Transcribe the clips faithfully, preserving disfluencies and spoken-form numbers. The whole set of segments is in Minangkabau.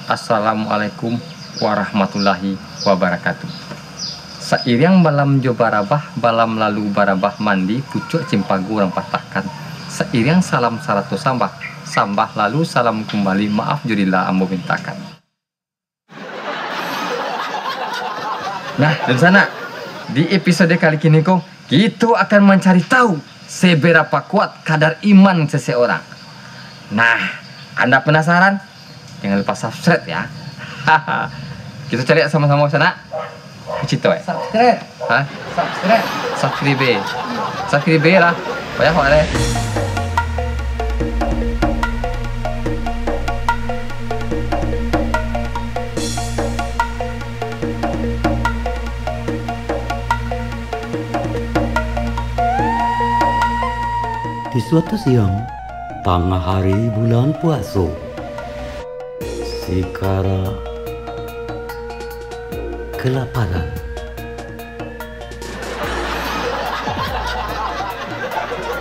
Assalamualaikum warahmatullahi wabarakatuh. Sairiang balam jo barabah, balam lalu barabah mandi, pucuak cimpagu urang patahkan. Sairiang salam sarato sambah, sambah lalu salam kumbali, maaf jo rila ambo mintakan. Nah, dunsanak, di episode kali kini ko, kito akan mancari tahu seberapa kuat kadar iman seseorang. Nah, anda penasaran? Jangan lupa subscribe ya. Kito cari sama-sama sanak. Kecito eh. Subscribe. Hah? Subscribe. Subscribe. Subscribe lah. Payah awak deh. Di suatu siang, tangah hari bulan puaso, si Kara kelaparan.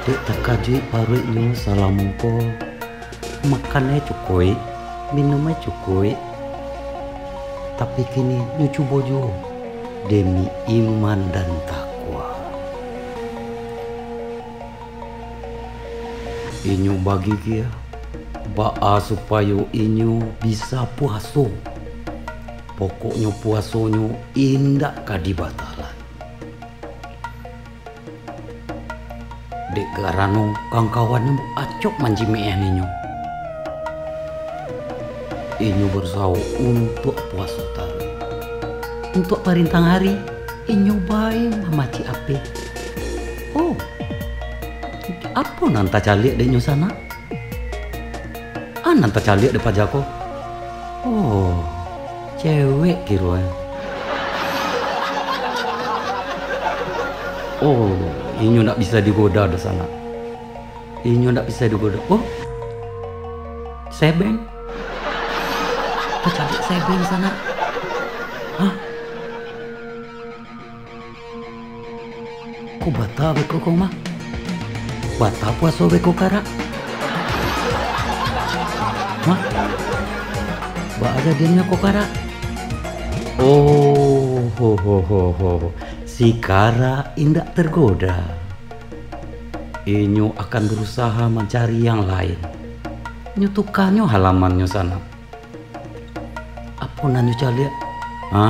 Dek takajuik paruiknyo salamo ko, makan e cukuik, minum e cukuik, tapi kini nyo cubo juo demi iman dan takwa. Inyo bagigiah, baa supayo inyo bisa puaso. Pokoknyo puasonyo indak ka dibatalan. Dek karano kawan-kawannyo acok mancimeehan inyo. Inyo barusaho untuak puaso taruih. Untuak parintang ari, inyo bae mamacik apeh. Oh, apo nan tacaliak dek nyo sanak? A nan tacaliak dek paja ko? Oh, cewek kiro e. Oh, inyo ndak bisa digoda doh sanak. Inyo ndak bisa digoda. Oh, sebeng. Tacaliak sebeng sanak. Hah? Ko bata beko ko mah? Bata puaso beko Kara? Hah? Baa jadiannyo ko Kara? Oh, ho, ho, ho, ho. Si Kara indak tergoda. Inyo akan berusaha mancari yang lain. Nyo tukanyo halamannyo sanak. Apo nan nyo caliak? Ha?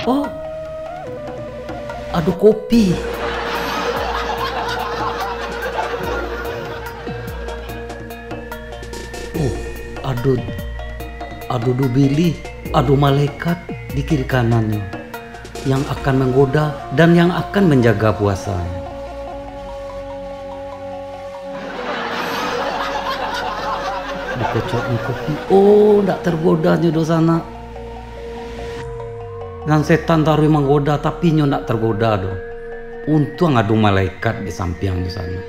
Oh, ado kopi. Oh, ado, ado duo bilih, ado malaikat di kiri kanannyo, yang akan manggoda dan yang akan manjaga puasanyo. Dikocoknyo kopi, oh, ndak tergoda nyo doh sanak. Nan setan taruih manggoda, tapi nyo ndak tergoda doh. Untuang ado malaikat di sampiangnyo sanak.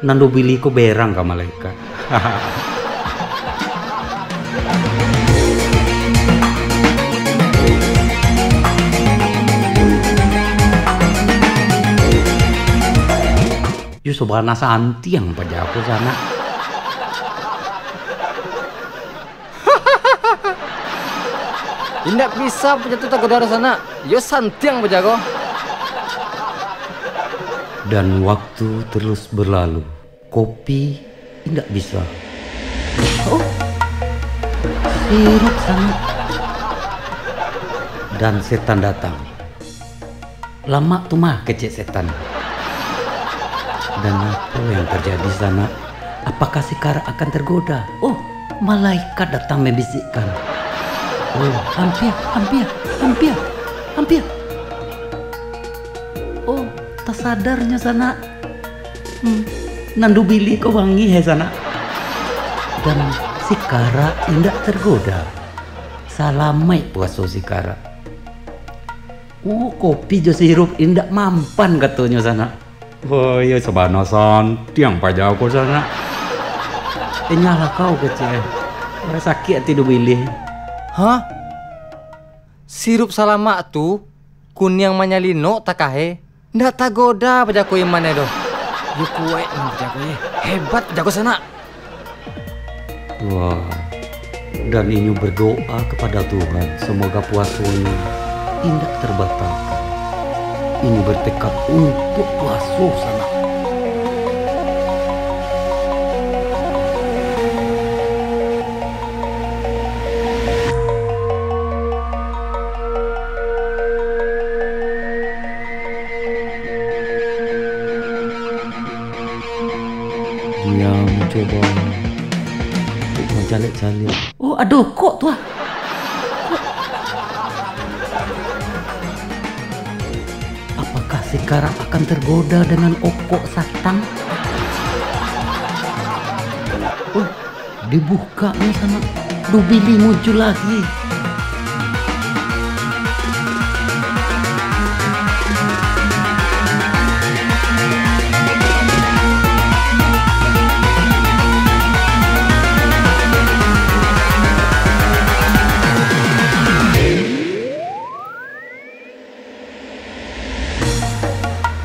Nan duo bilih ko berang ka malaikat. Yo sabana santiang paja ko sanak. Indak bisa paja tu tagoda sanak. Yo santiang paja ko. Dan waktu terus berlalu. Kopi indak bisa. Oh, sirup sanak. Dan setan datang. Lamak tu mah, kecek setan. Dan apo yang terjadi sanak? Apakah si Kara akan tergoda? Oh, malaikat datang membisikkan. Oh, ampia, ampia, ampia, ampia. Oh, tasadarnyo sanak. Hmm, nan duo bilih ko bangih e sanak. Dan si Kara indak tergoda. Salamaik puaso si Kara. Oh, kopi jo sirup indak mampan, katonyo sanak. Oh, iyo, sabana santiang paja ko sanak. Inyalah kau kecek e. Sakik ati duo bilih. Hah? Sirup salamak tu kuniang manyalinok takahe, ndak tagoda paja ko iman e doh. Yo kuaik nan paja ko, yo hebat paja ko sanak. Wah, Dan inyo berdoa kepada Tuhan, semoga puasonyo indak terbatalkan. Inyo bertekad untuk puaso sanak. Diam, coba. Mancaliak-caliak. Oh, ado okok tu ah. Apakah si Karak akan tergoda dengan okok satang? Oh, dibuka ni sanak. Dubili muncul lagi.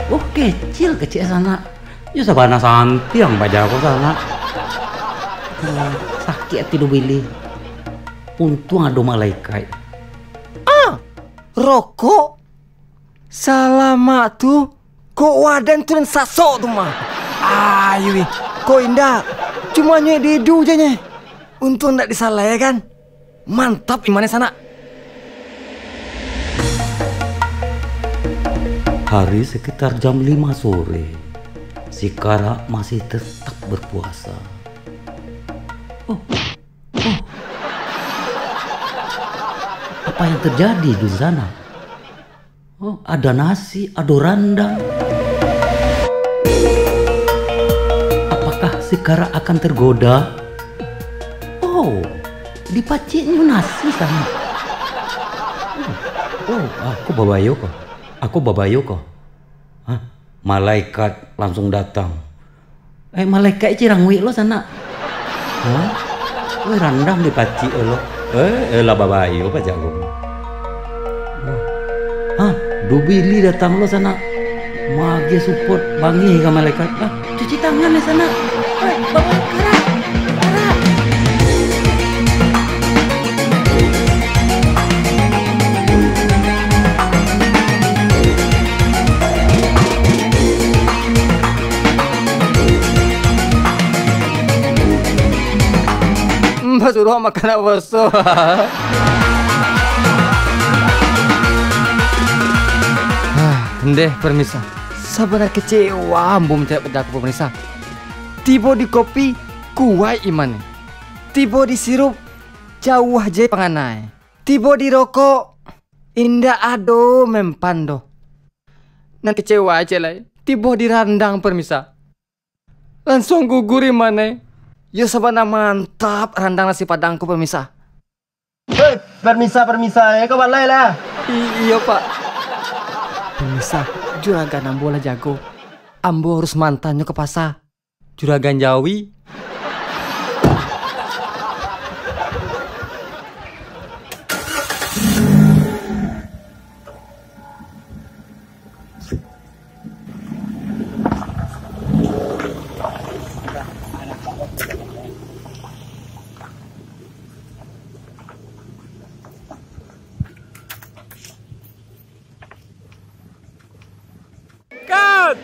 Oh, kecil-kecil sanak. Yo sabana santiang bajago sanak. Ah, sakik ati Dubili. Untuang ado malaikat. Ah, rokok? Salamak tu, kok wadan turun sasok tu mah. Ayo, ih. Kok indak? Cuma nyuek didu je nye. Untuang ndak disalai kan? Mantap iman sanak. Hari sekitar jam lima sore, si Karak masih tetap berpuasa. Oh, oh. Apa yang terjadi di sana? Oh, ada nasi, ada randang. Apakah si Karak akan tergoda? Oh, dipaciknyo nasi sanak. Oh, oh, aku babayo ko. Aku babayo ko. Hah? Malaikat langsung datang. Eh, malaikat ciranguik lo sanak. Hah? Weh, randang dipacik lo. Eh, eh, lah babayo pajago. Hah? Dubili datang lo sanak. Magiah support bangih ka malaikat. Ah, cuci tangan ni sanak. Eh, babayo karak. Karak. Basuruah makan nak boso. Ah, ndeh, permisa. Sabana kecewa ambo mancaliak pajago, permisa. Tibo di kopi, kuaik iman. Tibo di sirup, jauah je panganai. Tibo di rokok, indak ado mempan doh. Nan kecewa je lai, tibo di randang, permisa. Lansuang gugur iman e. Yo sabana mantap randang nasi padang ko, permisa. Hei, permisa, permisa, eh, kau balai lah. I-, iyo, Pak. Permisa, juragan ambo lah jago. Ambo harus maantannyo ka pasa. Juragan Jawi. Cut!